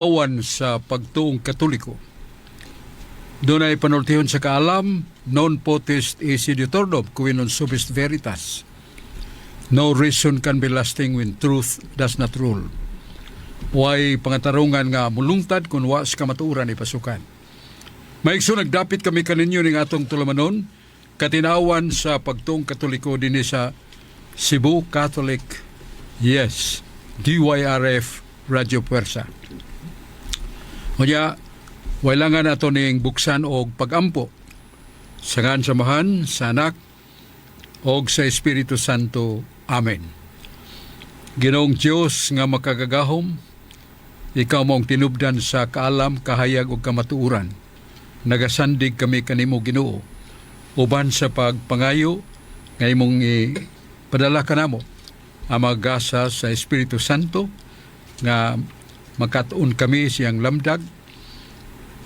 Awan sa pagtuong Katoliko. Dunay panultihon sa kaalam, non potest esse diuturnum, qui non subest veritas. No reason can be lasting when truth does not rule. Way pangatarungan nga mulungtad kung wa sa kamatuoran ipasukan. Maigso, nagdapit kami kaninyo ning atong tulumanon, Katinawan sa Pagtuong Katoliko dinhi sa Cebu Catholic, yes, DYRF Radio Puwersa. Unya, wailangan nato ning buksan og pagampo. Sa ngalan sa Amahan, sa Anak, og sa Espiritu Santo. Amen. Ginoong Dios nga makagagahom, ikaw mong tinubdan sa kaalam, kahayag ug kamatuoran. Nagasandig kami kanimo, Ginoo, uban sa pagpangayo nga imong ipadala kanamo ang mga gasa sa Espiritu Santo nga makat-on kami siyang lamdag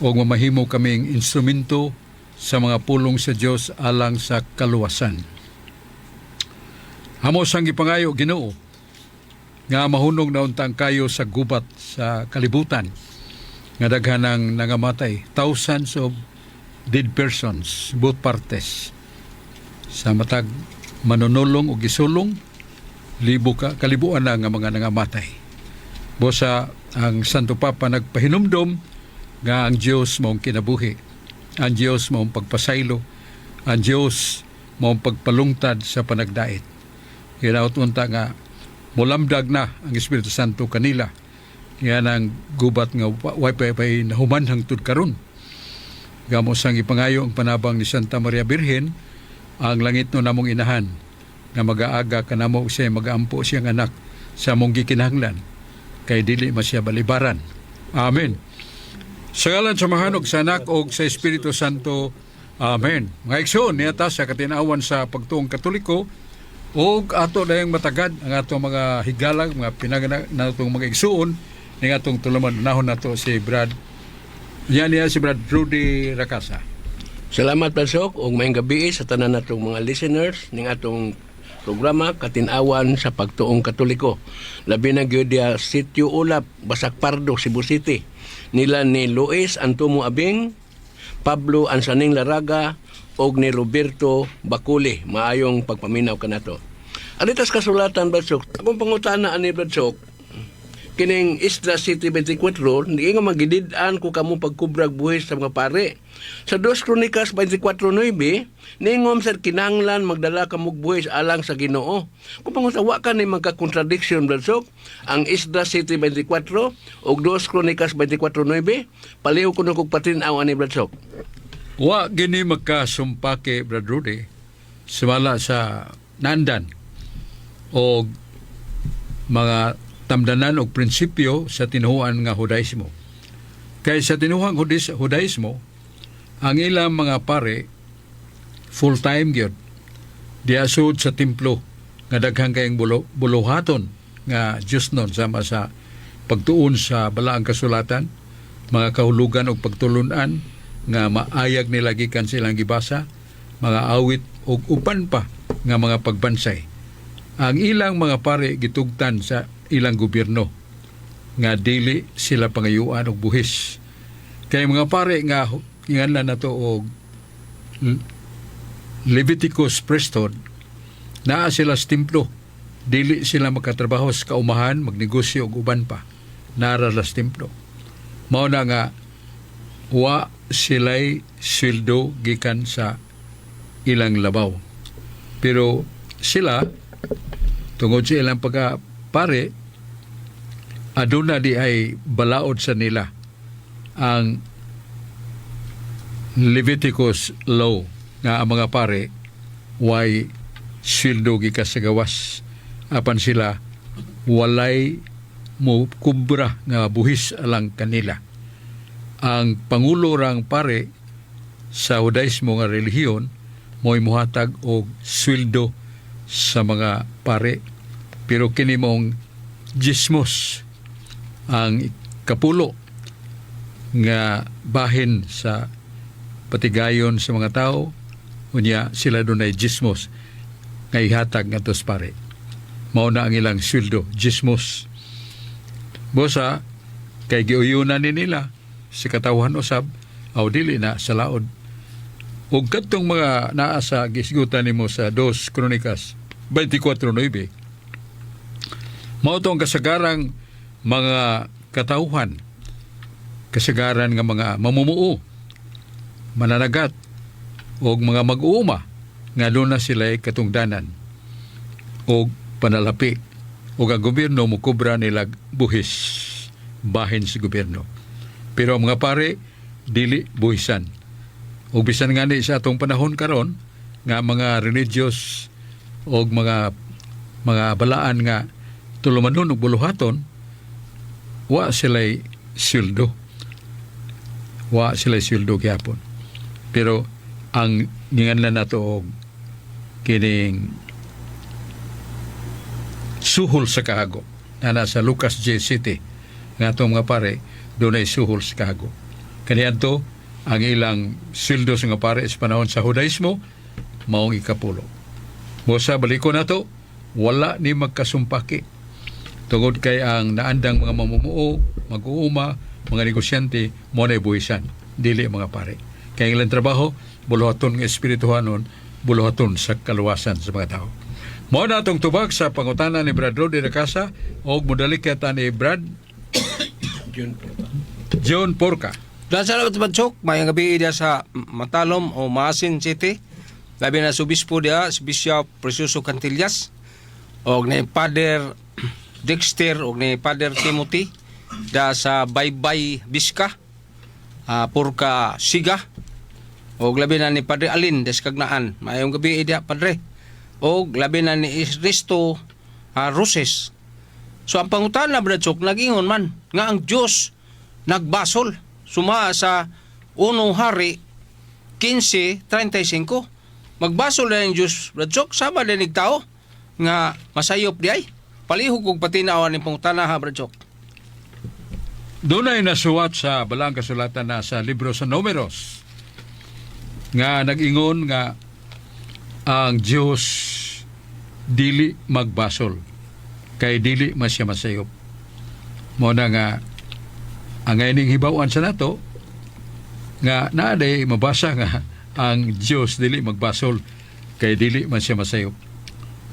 o mamahimo kaming instrumento sa mga pulong sa Dios alang sa kaluwasan. Amo sang gipangayo, Ginoo, nga mahunong na untang kayo sa gubat sa kalibutan nga daghan ang nangamatay, thousands of dead persons, both parties, sa matag manunulong o gisulong, libo ka kalibuan na nga mga nangamatay. Busa ang Santo Papa nagpahinumdom nga ang Dios maong kinabuhi, ang Dios maong pagpasaylo, ang Dios maong pagpalungtad sa panagdait. Hinaut unta nga mulamdag na ang Espiritu Santo kanila. Yan ang gubat nga way pa pay nahuman hangtod karon. Amo sang ipangayo ang panabang ni Santa Maria Birhen, ang langitnon namong inahan, nga magaaga kanamo siya, magaampo siyang anak sa among gikinahanglan kay dili man siya balibaran. Amen. Sa ngalan sa Amahan ug sa Anak ug sa Espiritu Santo. Amen. Mga igsoon, niya ta sa Katinawan sa Pagtuong Katoliko ug ato dayong matagad ang atong mga higalag, mga pinanganak natong mga igsoon ning atong tuluman nahon nato si Brad. Yan niya si Brad Rudy Rakasa. Salamat, Pasok, ug maayong gabi sa tanan natong mga listeners ning atong programa Katinawan sa Pagtuong Katoliko. Labi na gyud diha Sitio Ulap, Basak Pardo, Cebu City. Nila ni Luis Antomo Abing, Pablo Ansaning Laraga og ni Roberto Baculi. Maayong pagpaminaw kanato. Aritas kasulatan, Bradsok. Akong pangutana ani, Bradsok, kining Esdras 7:24, hindi nga magidid-an ko kamo pagkubrag buhis sa mga pare. Sa 2 Kronikas 24:9, ningom sa kinanglan magdala kamog buhis alang sa Ginoo. Kung pangutawa ka ni magka-contradiction, Bradsok, ang Esdras 7:24 ug 2 Kronikas 24:9, paliw ko kog patin-aw ani, Bradsok. Wa gini magkasumpake, Brad Rudy, sumala sa nandan o mga tamdanan og prinsipyo sa tinuhuan nga Hudaismo. Kay sa tinuhuang Hudaismo, ang ilang mga pare full-time gyud. Diha sud sa templo nga daghan kayong buluhaton nga Diyos nun sama sa pagtuon sa balaang kasulatan, mga kahulugan og pagtulunan nga maayag nila gikan silang gibasa, mga awit ug uban pa nga mga pagbansay. Ang ilang mga pare gitugtan sa ilang gobyerno nga dili sila pangayuan og buhis. Kay mga pare nga inganlan nato og Leviticus priesthood, naa sila sa templo, dili sila makatrabaho sa kaumahan, magnegosyo ug uban pa, nara sa templo. Mao na nga wa sila'y sweldo gikan sa ilang labaw. Pero sila, tungod sa ilang pagka pare, aduna di ay balaod sa nila ang Leviticus law nga ang mga pare way sweldo gikan sa gawas, apan sila walay mo kubra nga buhis alang kanila. Ang pangulo rang pare sa Judaismo nga relihiyon mo'y muhatag og sweldo sa mga pare, pero kini mong jismos, ang kapulo nga bahin sa patigayon sa mga tao, unya sila dunay jismos nga ihatag ngadto sa pare. Mao na ang ilang sweldo, jismos. Busa Kay giuyunan ni nila si katawhan usab aw dili na sa laod. Ug kadtong mga naa sa gisgutan nimo sa 2 Kronikas 24:9, mao tong kasagarang mga katawhan, kasagaran nga mga mamumuo, mananagat og mga mag-uuma nga doon na sila katungdanan og panalapi, ug ang gobyerno mukobra nila buhis bahin sa gobyerno. Pero ang mga pare dili buhisan. Ug bisan ngani sa atong panahon karon nga mga religious og mga balaan nga tulumanon ug buluhaton, wa sila'y sweldo, wa sila'y sweldo gyapon. Pero ang ginganlan nato og kining suhol sa kahago na nasa Lucas J. City nga atong mga pare dunay suhol sa kahago. Kaniadto ang ilang sweldo sa mga pare sa panahon sa Judaismo maong ikapulo. Mosa baliko nato, wala ni magkasumpaki tungod kay ang naandang mga mamumuo, mag-uuma, mga negosyante mo na buhisan, dili mga pare. Kay ang ilang trabaho buluhaton ng espirituhanon, buluhaton sa kaluwasan sa mga tao. Mao na atong tubag sa pangutana ni Brad Rodi Casa og modalik yata ni Brad Jun. John Porca. Dahil salamat, Badsok, mayang gabi diya sa Matalom o Maasin City. Labi na sa obispo diya, si Bishop Precioso Cantillas. Og ni Father Dexter og ni Father Timothy da sa Baybay Biska, Purka Siga. Og labi na ni Padre Alin des Kagnaan. Mayong gabi diya, Padre. Og labi na ni Risto Roses. So ang pangutana, Brad Chok, nagingon man nga ang Diyos nagbasol suma sa unong Hari 15:35. Magbasol na ang Diyos, Brad Chok, sama din tao nga masayop di ay. Palihog kog patinawan ni pangutana ha, Brad Chok. Dunay nasuwat sa Balaang Kasulatan na sa libro sa Numeros nga nag-ingon nga ang Diyos dili magbasol kay dili man siya masayop. Mo na nga ang ining hibaw-an sa nato nga naaday mabasa nga ang Diyos dili magbasol kay dili man siya masayop.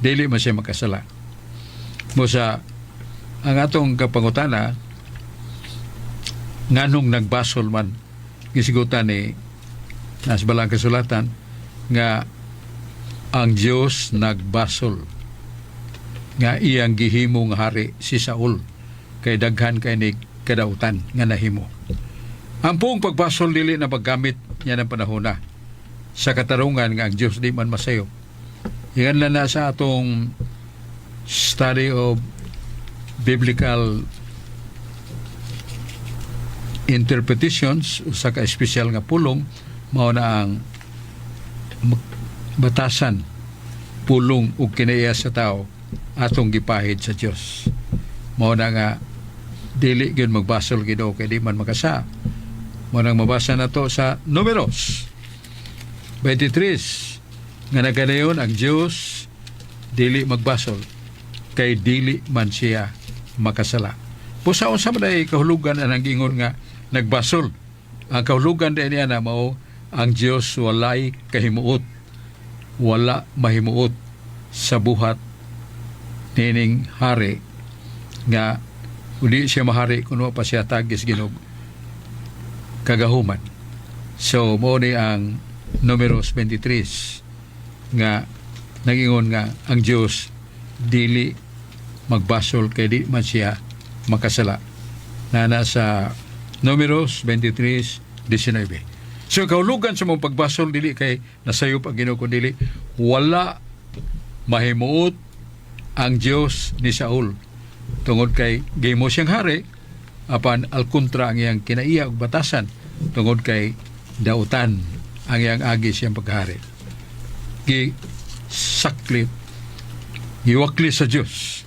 Dili man siya makasala. Mo sa ang atong kapangutana, nganong nagbasol man, gisigutan ni nasa Balang Kasulatan nga ang Dios nagbasol nga iyang gihimong hari si Saul kay daghan kay ni kadautan nga nahimo. Ang buong pagbasol dili na paggamit niya ng panahon na sa katarungan nga ang Dios di man masayop. Ingan lang na sa atong study of biblical interpretations, usa ka espesyal nga pulong mao na ang batasan, pulong ug kinaiya sa tao atong gipahid sa Dios. Mao na nga dili gyud magbasol Ginoo kay di man makasa. Mao nang mabasa nato sa Numeros 23 nga naganayon ang Dios dili magbasol kay dili man siya makasala. Busa unsa man ay kahulugan ang ingon nga nagbasol? Ang kahulugan din niya na mao ang Dios walay kahimuot, wala mahimuot sa buhat nining hari nga uli siya mahari kung wa pa siya tagis Ginoo kagahuman. So mo ni ang Numeros 23 nga nagingon nga ang Dios dili magbasol kay di man siya makasala. Na nasa Numeros 23:19. So kahulugan sa mong pagbasol dili kay nasayop ang Ginoo, kun dili wala mahimuot ang Dios ni Saul tungod kay gihimo siyang hari apan al kontra ang iyang kinaiya ug batasan tungod kay dautan ang iyang agi siyang paghari. Gi saklit, giwakli sa Dios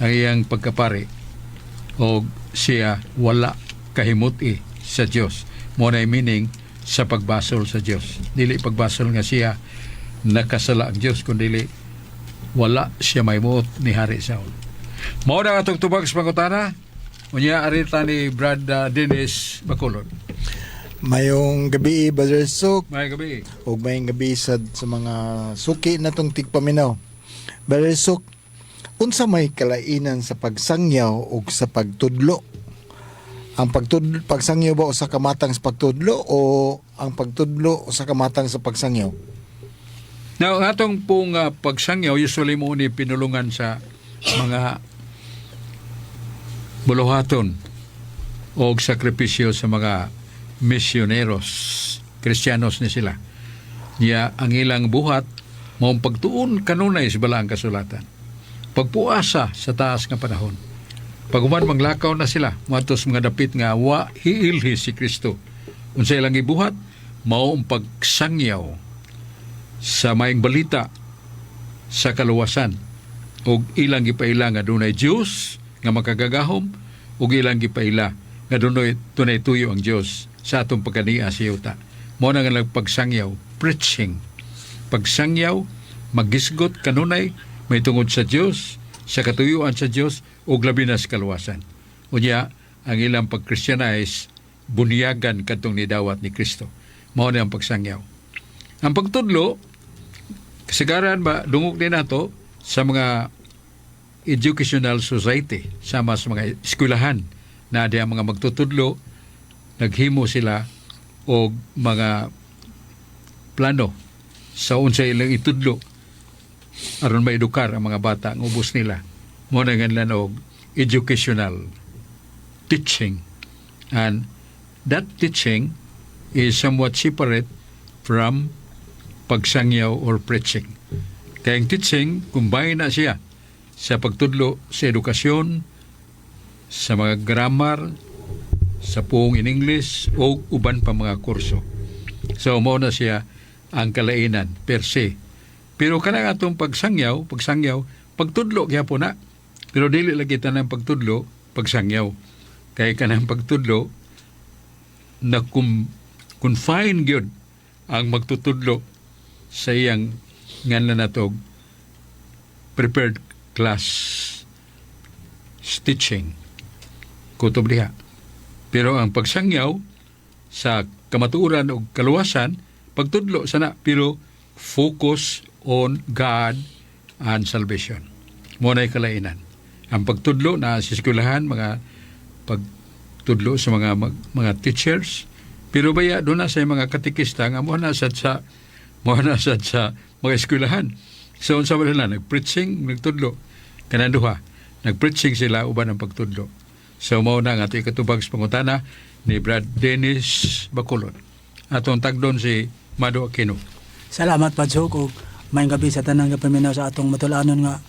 ang iyang pagkapari o siya wala kahimuti sa Dios. Mo na meaning sa pagbasol sa Dios. Dili pagbasol nga siya nakasala ang Dios, kun dili wala siya mahimuot ni Hari Saul. Mao na atong tubag sa pangutana. Unya arita ni Brad Dennis Bacolod. Mayong gabi, Brother Sok, May gabi. ug mayong gabi sad sa mga suki na tong tigpaminaw. Brother Sok, unsa may kalainan sa pagsangyaw ug sa pagtudlo? Ang pagtudlo, pagsangyaw ba usa ka matang sa pagtudlo o ang pagtudlo usa ka matang sa pagsangyaw? Now, ang atong pong pagsangyaw, usually mo ni pinulungan sa mga buluhaton o sakripisyo sa mga misyoneros, Kristiyanos ni sila. Niya ang ilang buhat maong pagtuon kanunay sa balaang kasulatan. Pagpuasa sa taas nga panahon. Pag-uman manglakaw na sila, moadto sa mga dapit nga wa hiilhi si Kristo. Unsa ilang ibuhat, mao ang pagsangyaw sa maayong balita sa kaluwasan ug ilang gipaila nga dunay Dios nga makagagahom ug ilang gipaila nga dunay tunay tuyo ang Dios sa atong pagkania sa yuta. Mao na nga nagpagsangyaw, preaching. Pagsangyaw, magisgot kanunay may tungod sa Dios, sa katuyuan sa Dios ug labi na sa kaluwasan. Unya, ang ilang pag-Christianize, bunyagan kadtong nidawat ni Kristo. Mao na ang pagsangyaw. Ang pagtudlo, kasagaran ba, dungog din nato sa mga educational society, sama sa mga eskwelahan na di ang mga magtutudlo, naghimo sila og mga plano sa unsa ilang itudlo aron maedukar ang mga bata ang ubos nila. Mo na nga nila og educational teaching. And that teaching is somewhat separate from pagsangyaw or preaching. Kaya ang teaching, combine na siya sa pagtudlo sa edukasyon, sa mga grammar, sa puong in English, o uban pa mga kurso. So, mao na siya ang kalainan per se. Pero kanang atong pagsangyaw, pagsangyaw, pagtudlo gyapon na. Pero dili lagi tanang pagtudlo, pagsangyaw. Kay kanang pagtudlo, na confine gyud ang magtutudlo sa iyang nganlan natog prepared class teaching, kutob diha. Pero ang pagsangyaw sa kamatuoran o kaluwasan, pagtudlo sana, pero focus on God and salvation. Mo na'y kalainan. Ang pagtudlo na sa eskwelahan, mga pagtudlo sa mga teachers, pero baya doon na sa mga katikista nga mo na sad sa mga eskwelahan. So unsa ba nila nag-preaching, nagtudlo kanang duha. Nag-preaching sila uban ang pagtudlo. So mao na ang ato ikatubag sa pangutana ni Brad Dennis Bacolod. Atong tagdon si Mado Aquino. Salamat, Padsok, ug maayong gabi sa tanang gapaminaw sa atong matulanon nga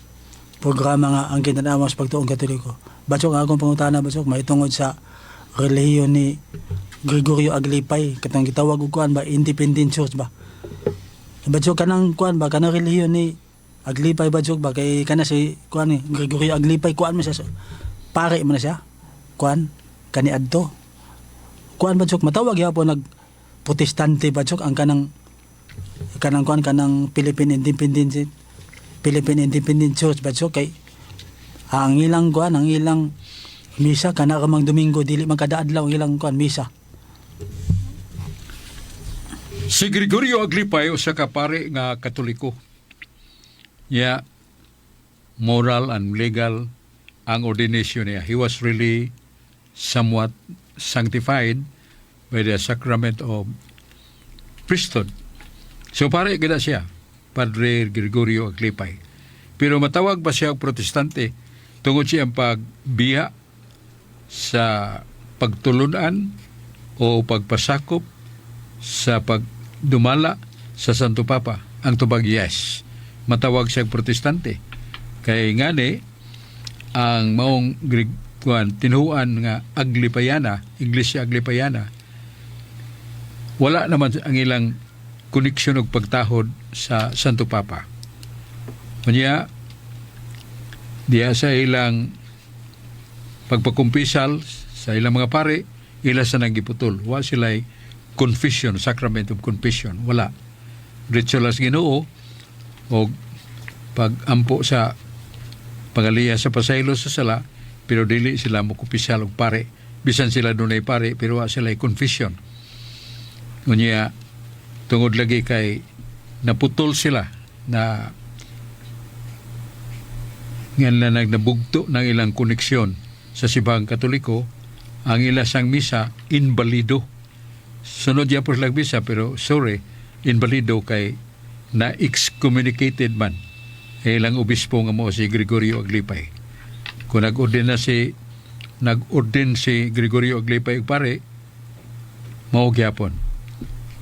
programa nga Ang Gintan-awon sa Pagtuong Katoliko. Badsok, ang akong pangutana, Badsok, mahitungod sa relihiyon ni Gregorio Aglipay katong gitawag og kuan ba, Independent Church ba. Badsok, kanang kuan ba, kanang relihiyon ni Aglipay, Badsok ba, kay kana si kuan ni Gregorio Aglipay, kuan man siya, pare man na siya kuan kaniadto kuan, Badsok, matawag gyapon nag Protestante, Badsok, ang kanang kuan, kanang Philippine Independent Church, Badsok, kay ang ilang kuan, ang ilang misa kana ramang Domingo, dili man kada adlaw ang ilang kuan misa? Si Gregorio Aglipay usa ka pare nga Katoliko. Ya moral and legal ang ordination niya. He was really somewhat sanctified by the sacrament of priesthood. So pare gid siya, Padre Gregorio Aglipay. Pero matawag ba siya og Protestante tungod siyang pagbiya sa pagtulunan o pagpasakop sa pagdumala sa Santo Papa? Ang tubag, yes. Matawag siya Protestante. Kay ngani ang maong Greek kuan tinuan nga Aglipayana, Iglesia Aglipayana, wala naman ang ilang koneksyon og pagtahod sa Santo Papa. Unya, diya sa ilang pagpakumpisal sa ilang mga pare, ila sa nagiputol. Wa sila'y confession, sacrament of confession. Wala. Ritual sa Ginoo o pag-ampo sa pagaliya sa pasaylo sa sala, Pero dili sila mokumpisal og pare. Bisan sila dunay pare, pero wa sila confession. Unya, tungod lagi kay naputol sila na nga na nagbugto ng ilang koneksyon sa Simbahang Katoliko, ang ila sang misa inbalido. Sunod yapon sila misa, pero sorry, inbalido kay na excommunicated man ilang obispo nga mo si Gregorio Aglipay. Kung nag-ordain si Gregorio Aglipay og pare, mao gyapon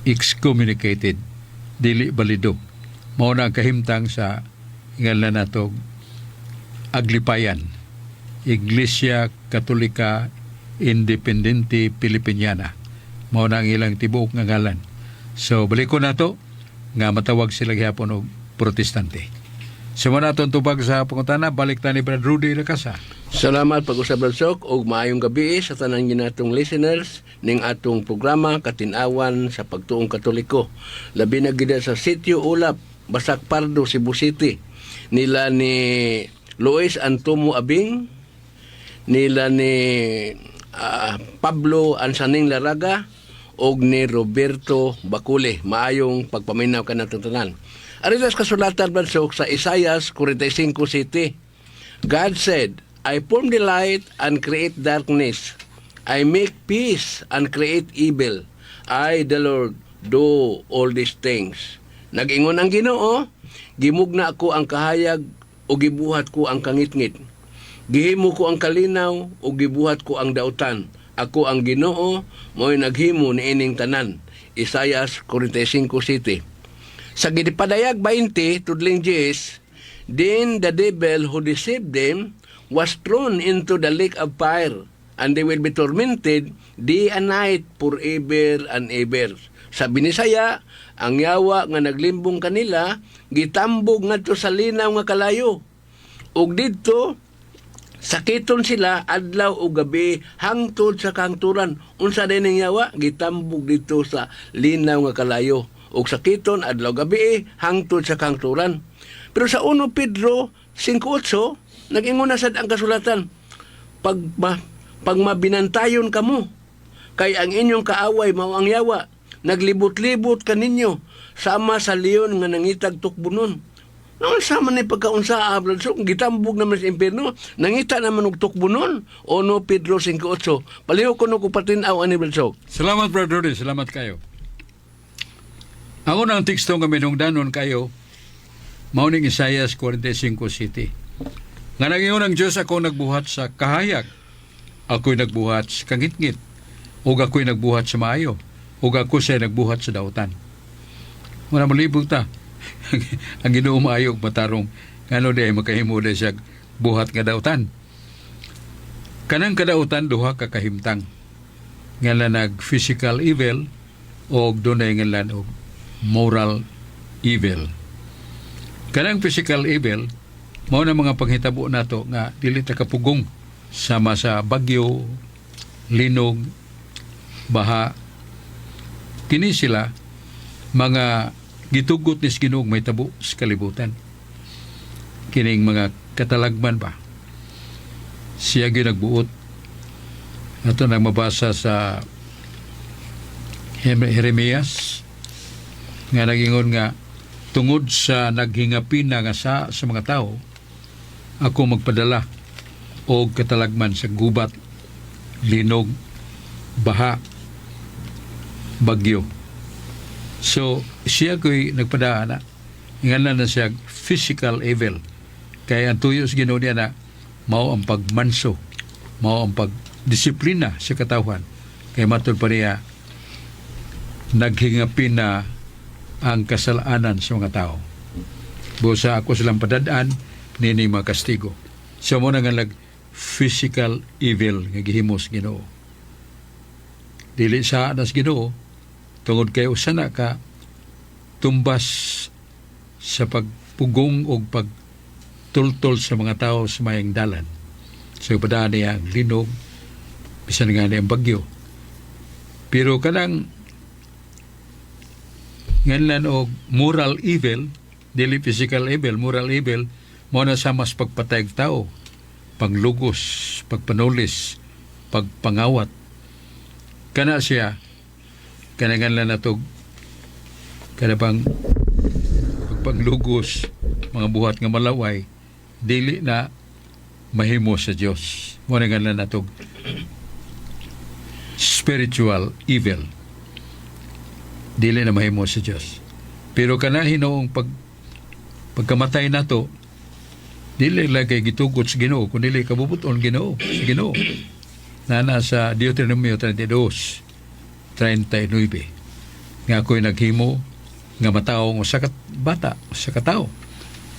excommunicated, dili balido. Mao na ang kahimtang sa ngalan nato Aglipayan, Iglesia Katolika Independente Filipiniana. Mao na ang ilang tibuok nga ngalan. So balikon nato nga matawag sila gihapon og Protestante. So mao na atong tubag sa pangutana, balik ta ni Brad Rudy Lacasa. Salamat pag-usab, Brad Sok, ug maayong gabi sa tanan natong listeners ning atong programa Katin-awan sa Pagtuong Katoliko. Labi na gid sa Sitio Ulap, Basak Pardo, Cebu City. Nila ni Luis Antomo Abing, nila ni Pablo Ansaning Laraga og ni Roberto Bacule. Maayong pagpaminaw kanatong tanan. Aritas kasulatan, Brad Sok, sa Isaiah 45:7. God said, "I form the light and create darkness. I make peace and create evil. I, the Lord, do all these things." Nag-ingon ang Ginoo, "Gimugna ko ang kahayag o gibuhat ko ang kangitngit. Gihimo ko ang kalinaw o gibuhat ko ang dautan. Ako ang Ginoo, mo'y naghimo niining tanan." Isaiah 45:7. Sa Gipadayag 20, tudling 10, "Then the devil who deceived them was thrown into the lake of fire, and they will be tormented day and night forever and ever." Sa Binisaya, ang yawa nga naglimbong kanila, gitambog ngadto sa linaw nga kalayo. Ug didto sakiton sila adlaw o gabi hangtod sa kahangturan. Unsa din ning yawa? Gitambog didto sa linaw nga kalayo. Ug sakiton adlaw gabi hangtod sa kahangturan. Pero sa 1 Pedro 5:8, nag-ingon na sad ang kasulatan, "Pag mabinantayon kamo, kay ang inyong kaaway mao ang yawa, naglibot-libot kaninyo sama sa leon nga nangitag tukbonon." Noon sama ni pagkaunsa, Brad Sok, gitambog naman sa impierno, nangita naman og tukbonon. 1 Pedro 5:8. Palihog ko no kupatin-aw ani, Brad Sok. Salamat, Brad Rudy, salamat kayo. Ang unang teksto nga minungdanon kayo, mao ning Isaiah 45:7. Nga nagingon ang Diyos, "Ako nagbuhat sa kahayag, ako'y nagbuhat sa kangitngit, ug ako'y nagbuhat sa maayo, ug ako siya nagbuhat sa dautan." Wala malibog ta. Ang Ginoo maayo ug matarong, ngano di ay makahimo di siya buhat nga dautan? Kanang kadautan, duha ka kahimtang. Ngalan nag physical evil o dunay ngalan og moral evil. Kanang physical evil mao na mga panghitabo nato nga dili ta kapugong, sama sa bagyo, linog, baha. Kini sila mga gitugot ni Ginoo may tabo sa kalibutan. Kining mga katalagman ba? Siya gyud nagbuot. Ato nang mabasa sa Jeremias nga nagingon nga tungod sa naghingapina nga sa mga tao, ako magpadala og katalagman sa gubat, linog, baha, bagyo. So siya ko'y nagpadaan na ngalan na siya physical evil, kay ang tuyo sa Ginoo niya na mao ang pagmanso, mao ang pagdisiplina sa katawhan, kay matud pa niya naghingapin na ang kasalanan sa mga tao. Busa ako silang padadaan nini mga kastigo. So mo na nga lag physical evil nga gihimo sa Ginoo. Dili sa nas Ginoo tungod kay usa na ka tumbas sa pagpugong og pagtultol sa mga tao sa mayang dalan. So padaan niya ang linog, bisan nga niya ang bagyo. Pero kanang nganlan og moral evil, dili physical evil, moral evil, mo na sa mas pagpatay og tao. Pagpanglugos, pagpanulis, pagpangawat. Kana siya kanangan lang nato kana bang pagpanglugos, mga buhat nga malaway, dili na mahimo sa Dios. Mo na nga nato spiritual evil. Dili na mahimo sa Dios. Pero kana hinuong pagkamatay nato, dili lang kay gitugot sa Ginoo, kun dili kabubuton Ginoo sa Ginoo. Nana sa Deuteronomio 32:39 nga ako'y naghimo nga matawo usa ka bata, usa ka tawo.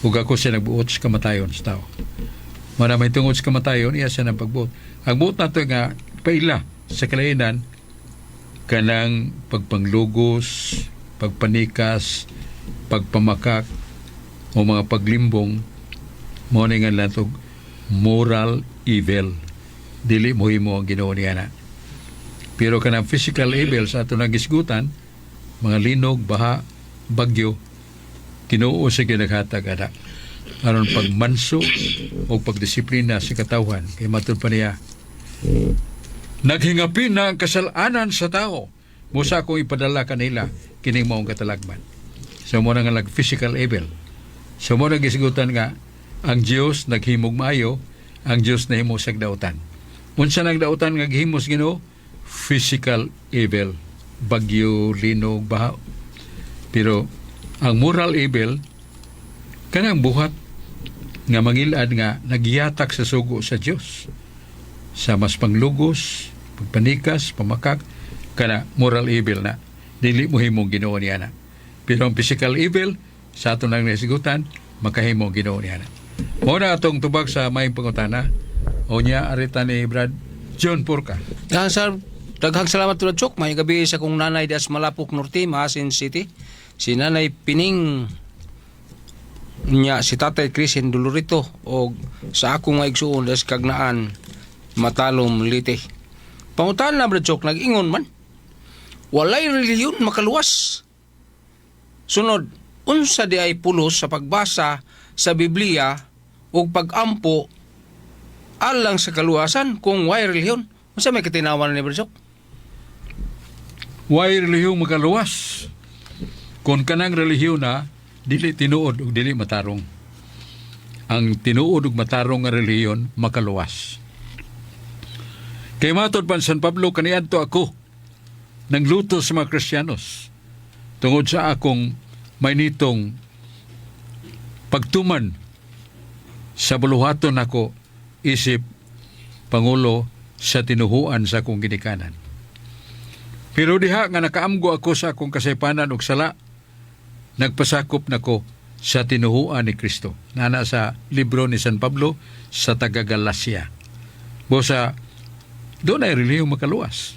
Ug ako siya nagbuot sa kamatayon sa tao. Mana may tungod sa kamatayon, iya siya ng pagbuot. Ang buot nato nga paila sa kalainan kanang pagpanglugos, pagpanikas, pagpamakak o mga paglimbong, mo ni nga latog moral evil. Dili mo himo ang Ginoo niya na. Pero kanang physical evil sa ato nagisgutan, mga linog, baha, bagyo, Ginoo sa ginaghatag ana aron pagmanso o pagdisiplina sa katawhan. Kay matud pa niya, naghingapin na ang kasalanan sa tao, musa akong ipadala kanila kining maong katalagman. So mo na nga lag physical evil. So mo na gisgutan nga ang Dios naghimog maayo, ang Dios nahimo sa dautan. Unsa nang dautan nga gihimo sa Ginoo? Physical evil, bagyo, linog, baha. Pero ang moral evil, kanang buhat nga mangilad nga nagiyatak sa sugo sa Dios sa mas panglugos, pagpanikas, pamakak, kana moral evil na dili mo himong Ginoo niya na. Pero ang physical evil sa ato nang nasigutan, makahimo Ginoo niya na. Mao na atong tubag sa maayong pangutana. O nya arita ni Brad John Porca. Daghang salamat, Brad Chok. May gabi sa kong nanay das Malapok Norte, Maasin City. Si Nanay Pining nya si Tatay Crisin Dolorito o sa akong mga igsuon das Kagnaan, Matalom, Leyte. Pangutan na, Brad Chok, nag-ingon man, walay relihiyon makaluwas. Sunod, unsa di ay pulos sa pagbasa sa Biblia ug pagampo alang sa kaluwasan kung way relihiyon? Unsa may katinawan ni Brad Chok? Way relihiyon makaluwas kung kanang relihiyon na dili tinuod ug dili matarong. Ang tinuod ug matarong nga relihiyon makaluwas. Kay matod pa San Pablo, kaniadto ako nangluto sa mga Kristiyanos tungod sa akong may nitong pagtuman sa buluhaton nako isip pangulo sa tinuhuan sa akong ginikanan. Pero diha nga nakaamgo ako sa akong kasaypanan ug sala, nagpasakop nako sa tinuhuan ni Kristo. Nana sa libro ni San Pablo sa taga-Galacia. Bosa, doon ay relihiyon makaluwas.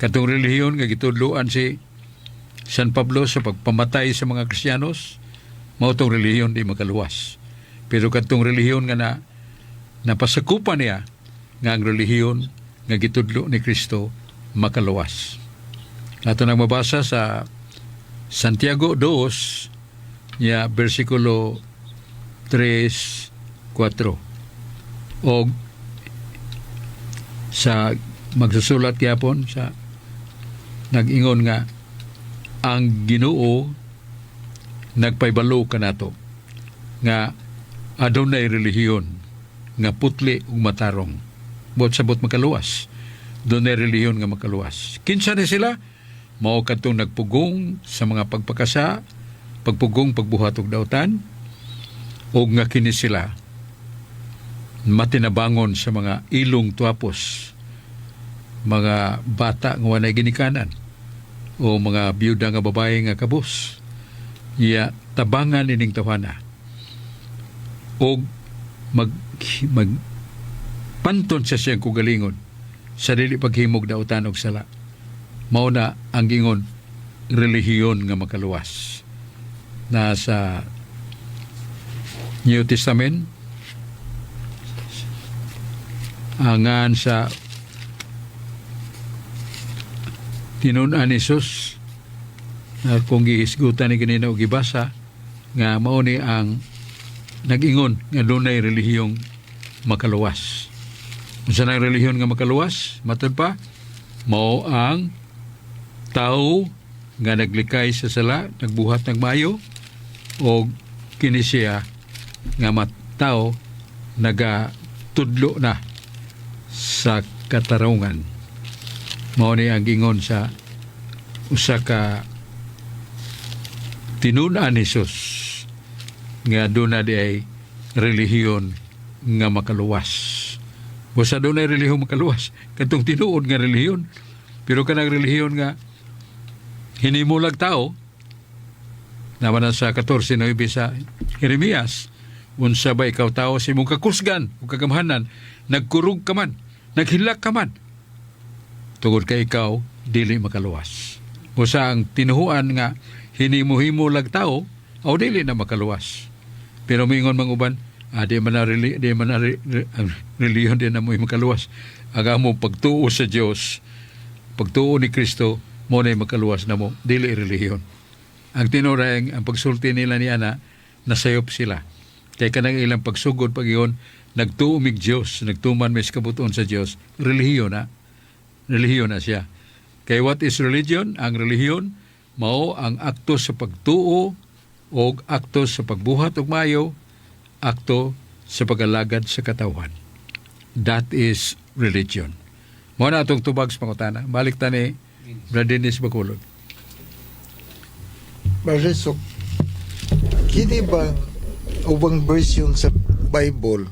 Katong relihiyon nga gitudloan si San Pablo sa pagpamatay sa mga Kristiyanos, mao tong relihiyon di makaluwas. Pero katong relihiyon nga na napasakupan niya nga ang relihiyon nga gitudlo ni Kristo makaluwas. Ato nang mabasa sa Santiago 2 nya bersikulo 3, 4. O sa magsusulat gyapon sa nag-ingon nga ang Ginoo nagpaybalo kanato nga adunay relihiyon nga putli ug matarong. Buot sabot makaluwas. Dunay relihiyon nga makaluwas. Kinsa ni sila? Mao kadtong nagpugong sa mga pagpakasa, pagpugong pagbuhat og dautan, ug nga kini sila matinabangon sa mga ilong tuapos, mga bata nga walay ginikanan o mga biyuda nga babae nga kabus. Iya tabangan ining tawhana og mag mag panton sa siyang kugalingon sa dili paghimog dautan og sala. Mao na ang gingon relihiyon nga makaluwas. Nasa New Testament angan sa tinun-an ni Jesus na kung gihisgutan ni kanina o gibasa nga mao ni ang nag-ingon nga dunay relihiyong makaluwas. Unsa nang relihiyon nga makaluwas? Matod pa, mao ang tao nga naglikay sa sala, nagbuhat ng maayo, o kini siya nga matao nagatudlo na sa katarungan. Mao ni ang gingon sa usa ka tinun-an ni Jesus nga duna di ay relihiyon nga makaluwas. Basta dunay relihiyon makaluwas, katong tinuod nga relihiyon. Pero kanang relihiyon nga hinimulag tao, naman na sa 14.9 sa Jeremias, unsa ba ikaw tao sa imong kakusgan o kagamhanan, nagkurog ka man, naghilak ka man, tungod kay ikaw dili makaluwas. Busa ang tinuhuan nga hinimuhimo lag tao, aw dili na makaluwas. Pero mingon mga uban, di man na ang relihiyon di na mo makaluwas. Ang among pagtuo sa Dios, pagtuo ni Kristo, mo na makaluwas na mo, dili relihiyon. Ang tinuod ang pagsulti nila ni ana, nasayop sila. Kay kanang ilang pagsugod pag-iyon, nagtuo mig Dios, nagtuman mis kabutuon sa Dios, relihiyon na. Relihiyon na siya. Kay what is religion? Ang relihiyon mao ang akto sa pagtuo o akto sa pagbuhat og maayo, akto sa pag-alagad sa katawhan. That is religion. Mao na atong tubag sa pangutana. Balik ta ni Brad Dennis Bacolod. Brother Sok, kini ba ubang version sa Bible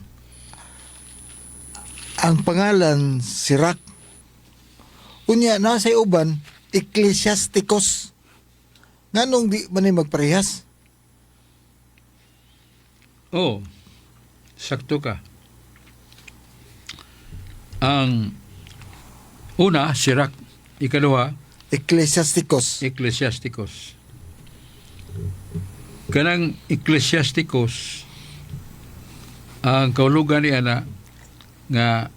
ang pangalan Sirak? Unya nasa uban Ecclesiasticus. Nganong di man ni magparehas? Oh, sakto ka. Ang una, Sirak. Ikaduha, Ecclesiasticus. Ecclesiasticus. Kanang Ecclesiasticus, ang kaulugan ni ana nga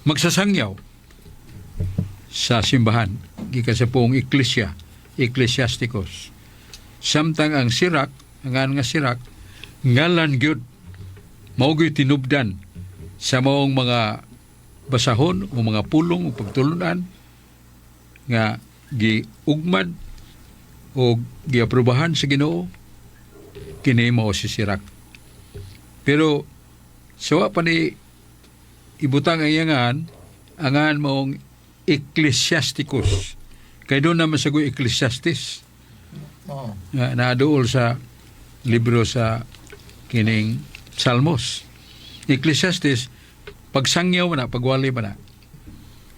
magsasangyaw sa simbahan gikan sa puong eklesia, Ecclesiasticus. Samtang ang Sirak, ang ngalan nga Sirak, ngalan gyud, mao gyud tinubdan sa maong mga basahon o mga pulong o pagtulunan nga giugmad o giaprobahan sa Ginoo, kini mao si Sirak. Pero sa wa pa ni ibutang ang iyangan, ang ngan maong Ecclesiasticus. Kay doon naman sa Ecclesiastes nga naaduol sa libro sa kining Salmos. Ecclesiastes, pagsangyaw man na, pagwali man na.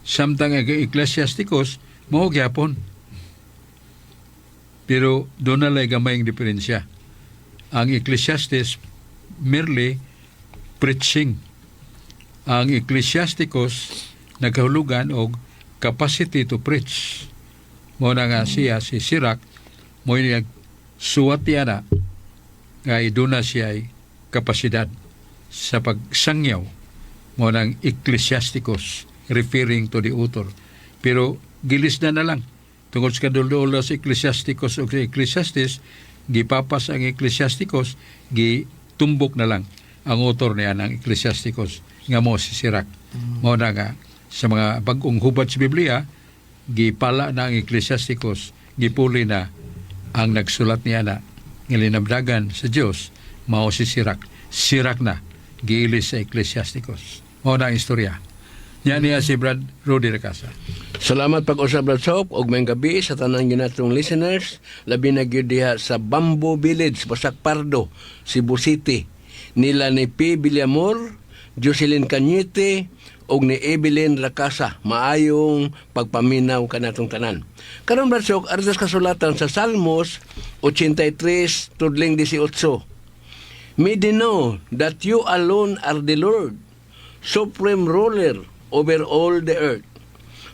Samtang ang Ecclesiasticus, mao gyapon. Pero doon na lang gamayng diferensya. Ang Ecclesiastes merely preaching. Ang Ecclesiasticus nagkahulugan og capacity to preach. Mao na nga siya, si Sirach, mo niya suwat niya na nga iduna siya ay kapasidad sa pagsangyaw, mo ng Ecclesiasticus, referring to the author. Pero gilis na na lang. Tungod sa kadulduol sa Ecclesiasticus o sa Ecclesiastes, gipapas ang Ecclesiasticus, gitumbok na lang ang author niya ng Ecclesiasticus nga mo si Sirach. Mao na nga sa mga bag-ong hubad sa Biblia, gipala na ang Ecclesiasticus, gipuli na ang nagsulat niya na ngilinabdagan sa Dios, mao si Sirach. Sirach na giilis sa Ecclesiasticus. Mao na ang istorya. Nya niya si Brad Rudy Recasa. Salamat pag-usab, Brad Soap, ug maayong gabi sa tanan ginatong listeners, labi na gyud diha sa Bamboo Village, Basak Pardo, Cebu City. Nila ni P. Villamor, Jocelyn Cañete ug ni Evelyn Racasa. Maayong pagpaminaw kanatong tanan. Karon, Brad Sok, ardas kasulatan sa Salmos 83 tudling 18. May they know that you alone are the Lord, supreme ruler over all the earth.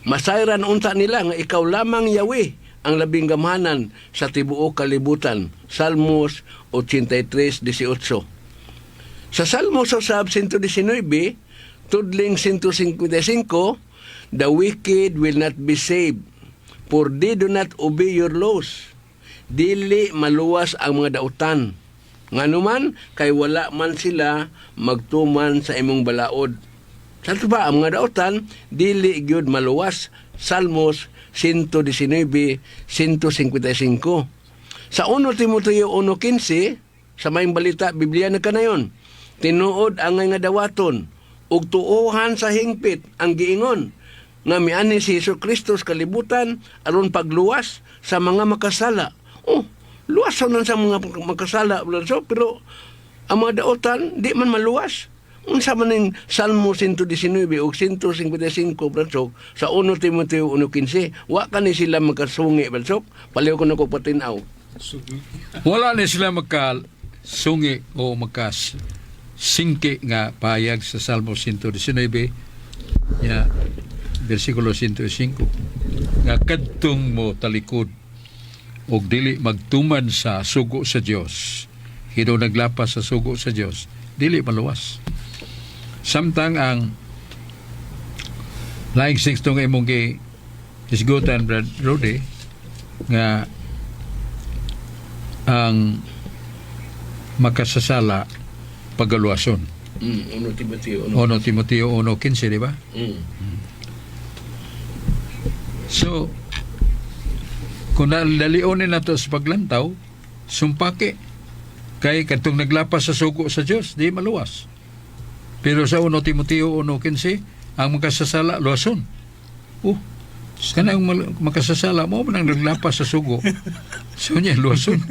Masayran unta nila nga ikaw lamang, Yahweh, ang labing gamhanan sa tibuok kalibutan. Salmos 83:18. Sa Salmos usab 119, tudling 155, "The wicked will not be saved, for they do not obey your laws." Dili maluwas ang mga dautan. Nganuman kay wala man sila magtuman sa imong balaod. Sa ba ang mga dautan dili gyud maluwas. Salmos 119, 155. Sa 1 Timoteo 1:15 sa Maayong Balita Biblia na kanayon, tinuod ang nga dawaton ug tuohan sa hingpit ang giingon nga miani si Hesus Kristo sa kalibutan aron pagluwas sa mga makasala. Oh, luwas nan sa mga makasala, so, pero ang mga dautan di man maluwas. Unsa man ning Salmo 119 ug 155, Bradsok, sa 1 Timoteo 1:15? Wa kani sila makasungi, Bradsok. Paliw ko na ko patinaw. Wala ni sila magkasungi o magkasingki nga payag sa Salmo 119 ya versikulo 105 nga kadtong mo talikod og dili magtuman sa sugo sa Dios, hido naglapas sa sugo sa Dios, dili maluwas. Samtang ang laing sexto nga imong gi hisgutan, Brad Rudy, nga ang makasasala pagaluwason. 1 Timoteo 1. 1 Timoteo 1:15, di ba? Mm. So, kung nalionin nato sa paglantaw, sumpaki. Kay kadtong naglapas sa sugo sa Dios, di maluwas. Pero sa 1 Timoteo 1:15, ang makasasala, luwason. Oh, kanang makasasala mo man ang naglapas sa sugo. So niya, luwason.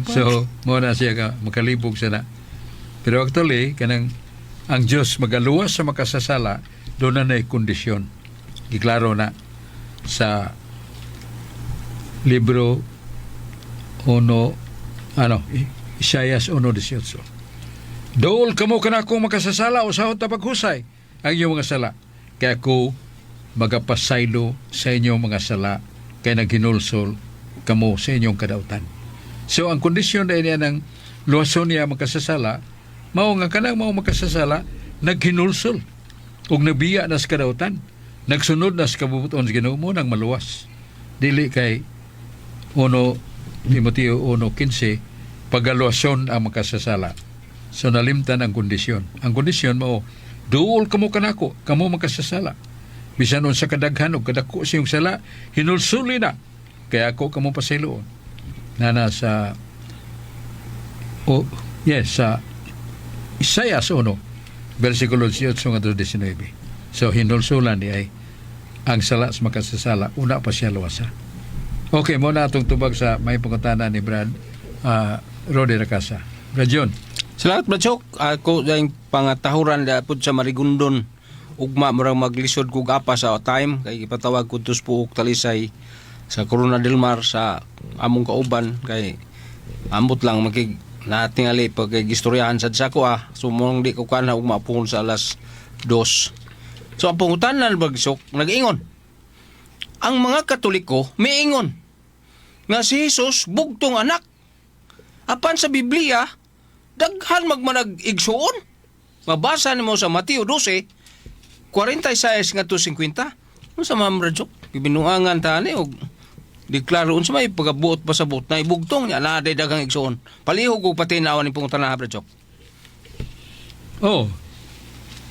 So, mo na siya ka, makalibog sa na. Pero actually, kanang ang Diyos magaluwas sa makasasala, doon na na'y kondisyon. Giklaro na sa libro 1, ano, Isaias 1:18. "Dool kamo kanakong makasasala, usahon ta paghusay ang inyong mga sala. Kaya ako magapasaylo sa inyong mga sala, kay naghinulsol kamo sa inyong kadautan." So ang kondisyon na niya ng luwason niya makasasala, mao nga kanang mao makasasala, naghinulsol ug nabiya na sa kadautan, nagsunod na sa kabubuton sa Ginoo, mo nang maluwas. Dili kay 1 Timoteo 1:15 pagaluwason ang makasasala. So nalimtan ang kondisyon. Ang kondisyon mao, duol kamo kanako, kamo makasasala. Bisan unsa kadaghan og kadako sa iyong sala, hinulsuli na. Kaya ako kamo pasayloon. Na sa, oh, yes, sa Isaias 1 versikulo 18 ngadto 19. So hinulsulan ni ay ang sala sa makasasala, una pa siya luwasa. Okay, mo na atong tubag sa may pangutana ni Brad Rodi Racasa. Brad John. Salamat, Brad Chok. Ako yung pangatahuran da pud sa Marigondon. Ugma murang maglisod kog apa sa time kay ipatawag ko tus Pook, Talisay sa Corona del Mar sa among kauban kay ambot lang makig natingali pag kay gistoryahan sad sa ko ah. So mong di ko kana ugma puhon sa alas 2. So ang pangutana, Bagsok, nag-ingon. Ang mga Katoliko miingon nga si Jesus bugtong anak. Apan sa Biblia daghan magmanag igsuon. Mabasa nimo sa Mateo 12, 46 ngadto 50. Unsa man, Brad Chok? Gibinuangan ta ani og deklaro unsa may pagabuot pa sa buot na ibugtong niya na day daghang igsuon. Palihog og patinawan ni pangutana, Brad Chok. Oh,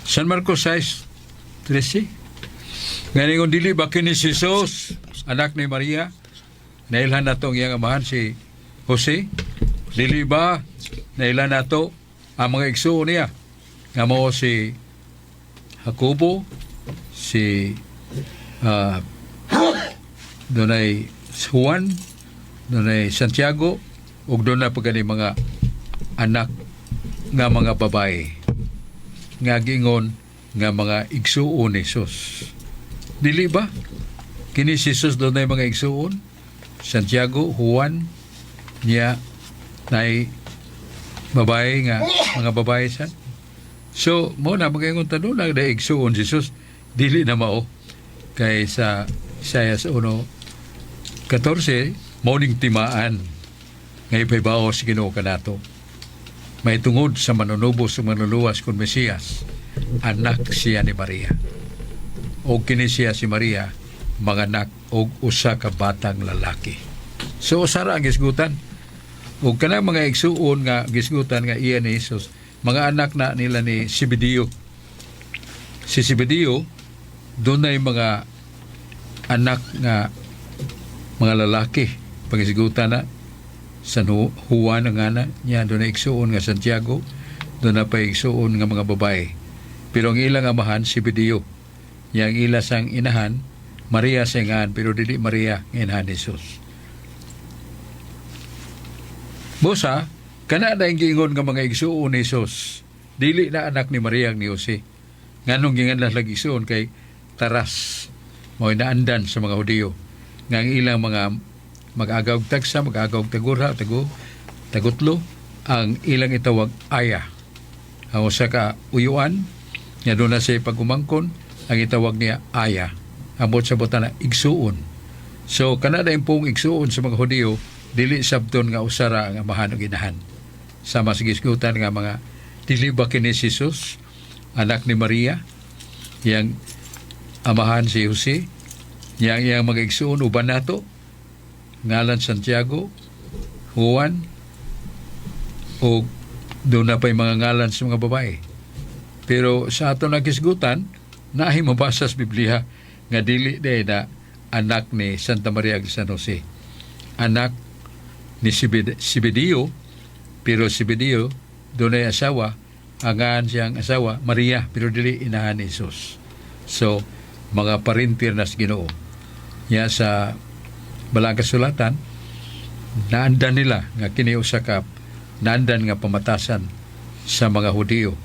San Marcos 6:13. Ngani kung dili ba kini si Jesus, anak ni Maria, nailhan nato ang iyang amahan si Jose? Dili ba nailhan nato ang mga igsuon niya? Nga mao si Jacobo, si dunay Juan, dunay Santiago, ug doon na pa gani mga anak nga mga babae nga giingon nga mga igsuon ni Jesus. Dili ba? Kini si Jesus dunay mga igsuon? Santiago, Juan, niya nay babae nga mga babae sad. So, mo na magaingon ta doon na igsuon si Jesus, dili na mao kay sa Isaias 1:14 mao ning timaan nga ipahibaw sa Ginoo kanato may tungod sa manunubos sa manluluwas kun Mesiyas, anak siya ni Maria. O kini siya si Maria manganak og usa ka batang lalaki. So usara ang gisgutan. Ug kanang mga igsuon nga gisgutan nga iya ni Jesus, mga anak na nila ni Zebedeo. Si Zebedeo dunay mga anak nga mga lalaki. Pangisgutan na San Juan ang anak niya, dunay igsuon nga Santiago, duna pa igsuon nga mga babae. Pero ang ilang amahan Zebedeo. Yang ila sang inahan Maria sa ingahan, pero dili Maria nga inahan ni Jesus. Busa, kana na yung giingon nga mga igsuon ni Jesus. Dili na anak ni Maria ang ni Jose. Nganong gingan lang igsuon kay taras mao naandan sa mga Hudiyo nga ang ilang mga mag-agaw og tagsa, mag-agaw og tagurha, tagutlo, ang ilang itawag aya. Ang usa ka uyuan nga doon na siya pag-umangkon, ang itawag niya aya. Ambot sa buta na igsuon. So kana na pong igsuon sa mga Hudiyo, dili sabton nga usara ang amahan ug inahan. Sama sa gisgutan nga mga dili ba kini si Jesus, anak ni Maria, yang amahan si Jose, yang iyang mga igsuon uban nato, ngalan Santiago, Juan, o doon na pa'y mga ngalan sa mga babae. Pero sa ato nagisgutan, naay mabasa sa Biblia nga dili day na anak ni Santa Maria ug San Jose. Anak ni Zebedeo, pero Zebedeo doon ay asawa, angan siyang asawa, Maria, pero dili inahan ni Jesus. So, mga parintir na sa Ginoo. Ya sa balang kasulatan, naandan nila nga kini usa ka naandan nga pamatasan sa mga Hudiyo.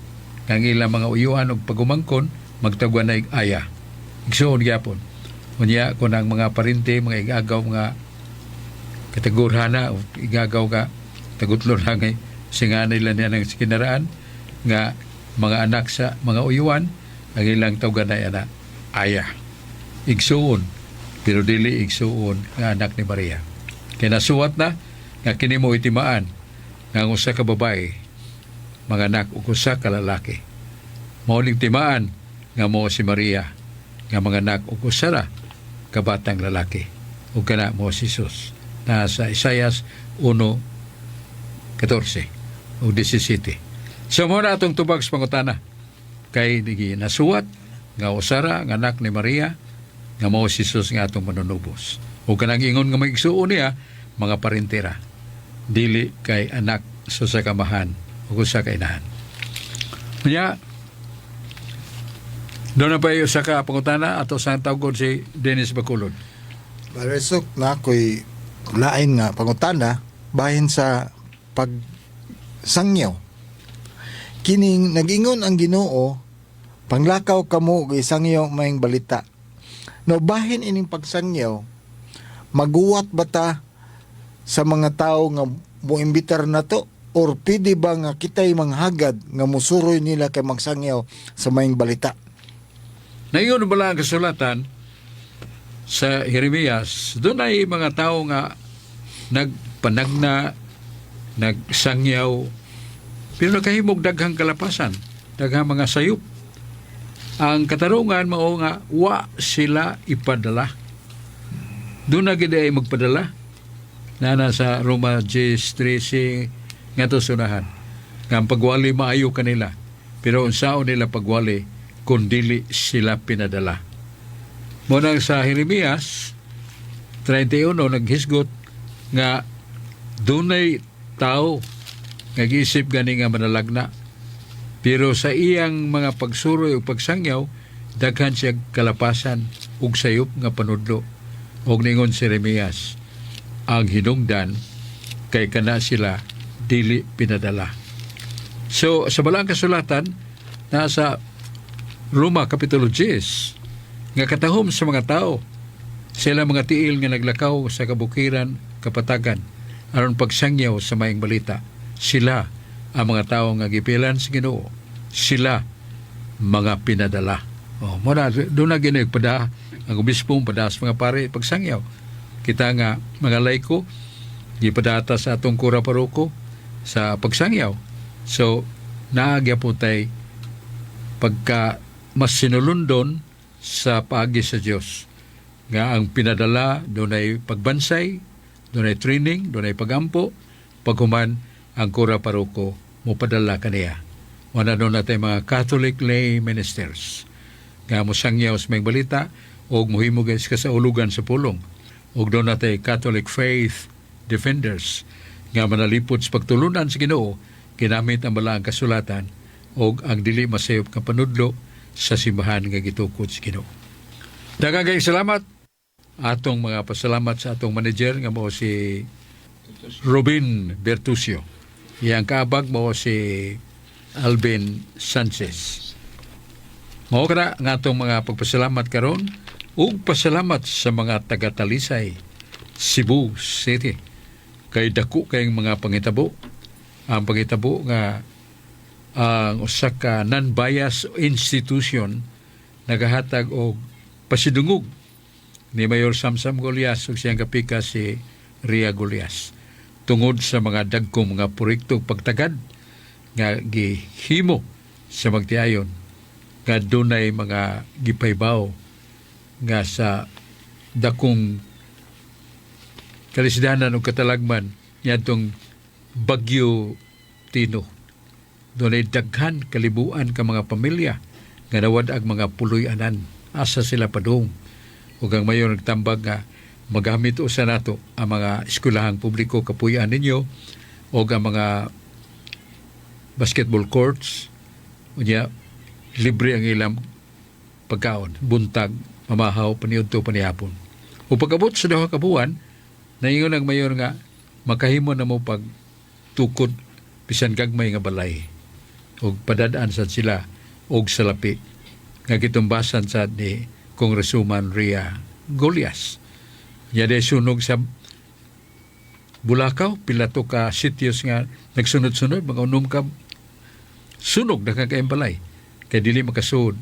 Nga ang ilang mga uyuan og pagumangkon, magtagwa na aya. Igsuon gyapon. Unya kun ang mga parente, mga igagaw, mga katagurhana, o igagaw ka, tagutlo na ngay singanay lang niya ng kinaraan, nga mga anak sa mga uyuan, ang ilang tawgan na ana, aya. Igsuon, pero dili igsuon nga anak ni Maria. Kaya nasuwat na, nga kini mo itimaan, nga ang usa ka babae, mga anak ug usa ka lalaki. Mao ning timaan nga mo si Maria, nga mga anak ug usa ra ka batang lalaki. Ug kana mo si Jesus. Na sa Isaias 1:14 ug 17. So mo na atong tubag sa pangutana. Kay digi nasuwat nga usara nga anak ni Maria nga mao si Jesus nga atong manunubos. Ug kanang ingon nga maigsuon niya mga parentera. Dili kay anak sa usa ka amahan ug usa ka inahan. Unya, doon na pa usa ka pangutana ato sa tawgon si Dennis Bacolod. Brother Sok, na ako'y lain nga pangutana bahin sa pagsangyaw. Kining nag-ingon ang Ginoo, panglakaw kamo ug isangyaw maayong balita. No bahin ining pagsangyaw, maguwat ba ta sa mga tao nga moimbitar na to or pwede ba nga kita'y manghagad nga musuroy nila kay magsangyaw sa maayong balita? Naingon bala ang kasulatan sa Jeremias, doon ay mga tao nga nagpanagna, nagsangyaw, pero nakahimog daghang kalapasan, daghang mga sayop. Ang katarungan mao nga wa sila ipadala. Doon na gid ay magpadala. Nana sa Roma 10:13 nga to sunahan. Nga ang pagwali maayo kanila. Pero unsaon nila pagwali kung dili sila pinadala. Mo nang sa Jeremias 31 naghisgot nga dunay tao nga giisip gani nga manalagna. Pero sa iyang mga pagsuroy o pagsangyaw, daghan siya kalapasan ug sayop nga panudlo. Og ningon si Jeremias, ang hinungdan kay kana sila dili pinadala. So sa balang kasulatan nasa Roma Kapitulo 10 nga katahom sa mga tao sila mga tiil nga naglakaw sa kabukiran kapatagan aron pagsangyaw sa maayong balita. Sila ang mga tao nga gipilan sa Ginoo. Sila mga pinadala. Oh, mo na doon na Ginoo pada ang obispong pada sa mga pare pagsangyaw. Kita nga mga laiko gipadata sa atong kura paroko sa pagsangyaw. So naagya po tay pagka mas sinulundon sa paagi sa Dios nga ang pinadala dunay pagbansay, dunay training, dunay pagampo. Paghuman ang kura paroko mopadala kaniya. Wala doon natin mga Catholic lay ministers nga mosangyaw sa maayong balita og mohimo guys kasaulugan sa pulong, ug doon natay Catholic faith defenders nga manalipod sa pagtulunan sa Ginoo ginamit ang balaang kasulatan ug ang dili masayop nga panudlo sa simbahan nga gitukod sa Ginoo. Daghang kayong salamat. Atong mga pasalamat sa atong manager nga mao si Robin Bertucio. Iyang kaabag mao si Alvin Sanchez. Mao kana nga atong mga pagpasalamat karon ug pasalamat sa mga taga-Talisay, Cebu City. Kay dako kayong mga pangitabo. Ang pangitabo nga ang usa ka non-bias institution nagahatag og pasidungog ni Mayor Samsam Golias ug siyang kapika si Ria Golias tungod sa mga dagkong mga proyekto pagtagad nga gihimo sa magtiayon nga dunay mga gipaybaw nga sa dakong kalisdanan o katalagman niadtong Bagyo Tino. Dunay daghan kalibuan ka mga pamilya nga nawad-ag mga puloy-anan, asa sila padung, ug ang mayor nagtambag nga magamit usa nato ang mga eskwelahang publiko, kapuy-an ninyo, o ang mga basketball courts. Unya libre ang ilang pagkaon buntag, pamahaw, paniudto, panihapon. O pag-abot sa 2 ka buwan, naingon ang mayor nga makahimo na mo pag tukod bisan gagmay nga balay og padadaan sad sila og salapi nga gitumbasan sad ni Congresswoman Ria Golias. Yade sunog sa Bulacau, pila to ka sityos nga nagsunod-sunod, mga 6 ka sunog na kakaing balay. Kay dili makasuod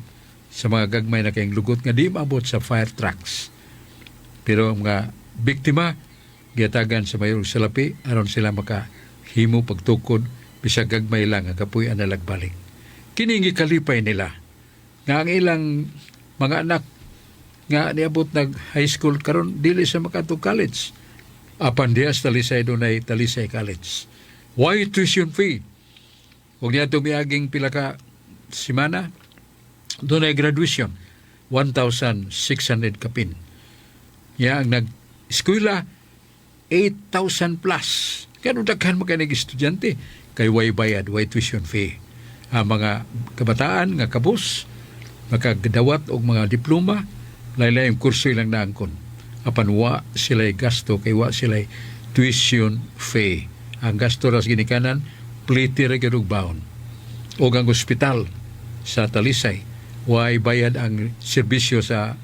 sa mga gagmay na kayong lugot nga di maabot sa fire trucks. Pero ang mga biktima, gihatagan sa mayor salapi aron sila makahimo pagtukod bisag gagmay lang ang kapuy-an na lagbalik. Kini gikalipay nila nga ang ilang mga anak nga niabot nag high school karon dili sa makadto college. Apan diya sa Talisay, dunay Talisay College. Why tuition fee? Ug niadto miaging pila ka semana, dunay graduation 1,600 kapin. Ya ang nag-eskwela 8,000 plus. Kaya daghan mo kay estudyante kay way bayad, way tuition fee. Ang mga kabataan nga kabus makagdawat og mga diploma, laylay ang kurso ilang naangkon. Apan wa sila'y gasto kay wa sila'y tuition fee. Ang gasto ras ginikanan, pliti ra gyud og baon. Og ang ospital sa Talisay, way bayad ang serbisyo sa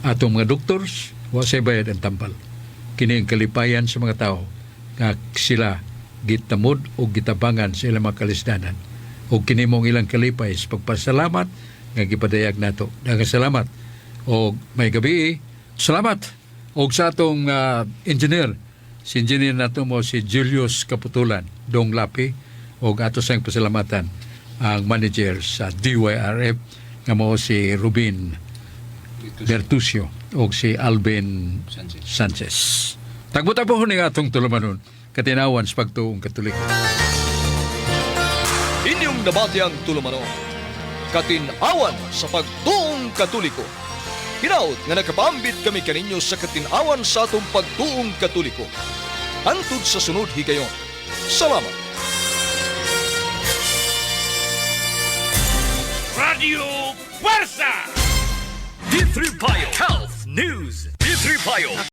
atong mga doctors, wa say bayad ang tambal. Kini ang kalipayan sa mga tao nga sila gitamod o gitabangan sa ilang mga kalisdanan. O kini mong ilang kalipay sa pagpasalamat nga gipadayag nato. Daghang salamat. O maayong gabii. Salamat. Og sa atong engineer, si engineer nato mo si Julius Kaputulan, Dong Lapi, og ato sang pasalamatan ang manager sa DYRF nga mo si Rubin Bertucio og si Alvin Sanchez. Sanchez. Tagbuta po ni atong tulumanon, Katinawan sa Pagtuong Katoliko. Inyong nabati ang tulumanon, Katinawan sa Pagtuong Katoliko. Hinaut nga nakapaambit kami kaninyo sa katinawan sa atong pagtuong Katoliko. Hangtod sa sunod higayon. Salamat. Radio Fuerza! D3 Bio Health News. D3 Bio.